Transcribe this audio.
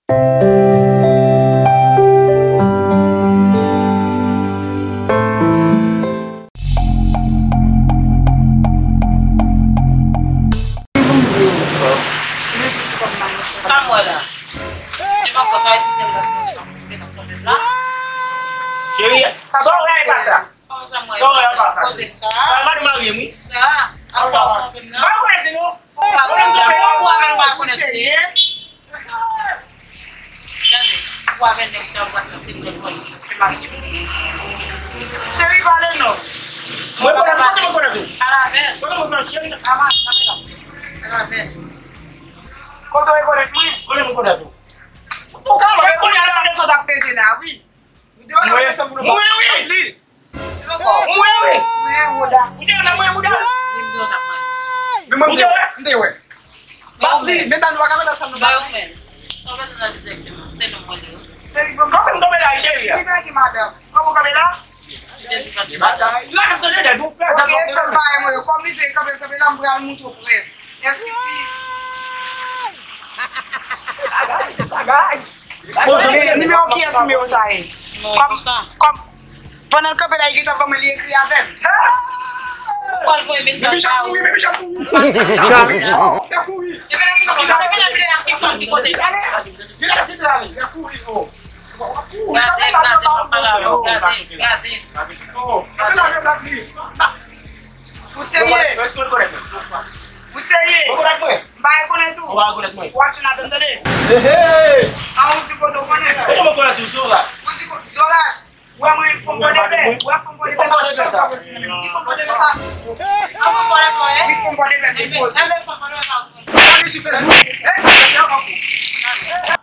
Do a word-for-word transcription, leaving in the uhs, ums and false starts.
Sa m wè la. Devan kò sa, e dizyèm la, ti mwen, devan, devan kò menm la. Cheri, sa w wè pa sa? Kòman sa m wè? Sa w wè pa sa? Kote sa? Sa, madanm marye m, wi. Sa, ak sa w wè menm nan? Pa konnen, non. Ou pa konnen, ou pa konnen, ou pa konnen. Ou serye? Gade, ou avè nèg nan bras la, se mwen, mwen, se mari m. Cheri, pale non. Mwen konnen, kote mwen konnen tou? Pale avè l. Kote mwen konnen, cheri? Pale avè l. Pale avè l. Kote w rekonèt mwen? Kote mwen konnen tou? Ou ka wè, kote w ap peze la, wi. Mwen, mwen, wi. Mwen, wi. Mwen, wodas. Ou te wè mwen, wodas? Wi, m te wè. M te wè. Bat li, men dan nou pa ka met ansanm nou bat li. Sa w bezwen nan li direkteman? Se nou mwen li yo. Cheri, bon, kanpe m kanpe la, cheri. Li pa gen madanm. Kòman w kanpe la? Li dezi kanpe la. La, m tande dèt ou pè. Ok, fè m bagay mwen yo. Kòm li di kanpe, kanpe la, m pral montre w prèv. Èske si. Bagay, bagay. E, nimewo kiyès nimewo sa ye? Kòm, kòm, pandan l kanpe la, li gentan ban mwen, li ekri avè m. Ou pral voye mesaj la, wi. Depi chat mouri, depi chat mouri. Chat mouri. Depi la, depi la, depi la, ki fanm ki kote? Depi la, depi la, depi la, kouri, oh. Gade, gade, papa la, gade, gade. Oh, depi la, depi la, depi la. Ou serye? Èske w rekonèt mwen? Ou serye? Ou rekonèt mwen? M pa rekonèt ou. Ou pa rekonèt mwen? W ap jwenn avè m, tande? Hey, hey! A, ou di kote w konnen? Kote mwen konnen tou, Zorat? Ou di ko-, Zorat? Ou wè mwen, fò m pran de pè. Ou wè fò m pran de pè, pa chanm pa posib nan men m. Wi, fò m pran de pè sa. Wi, fò m pran de pè, men poze. Gade sou Facebook. Hey, se ankò kou.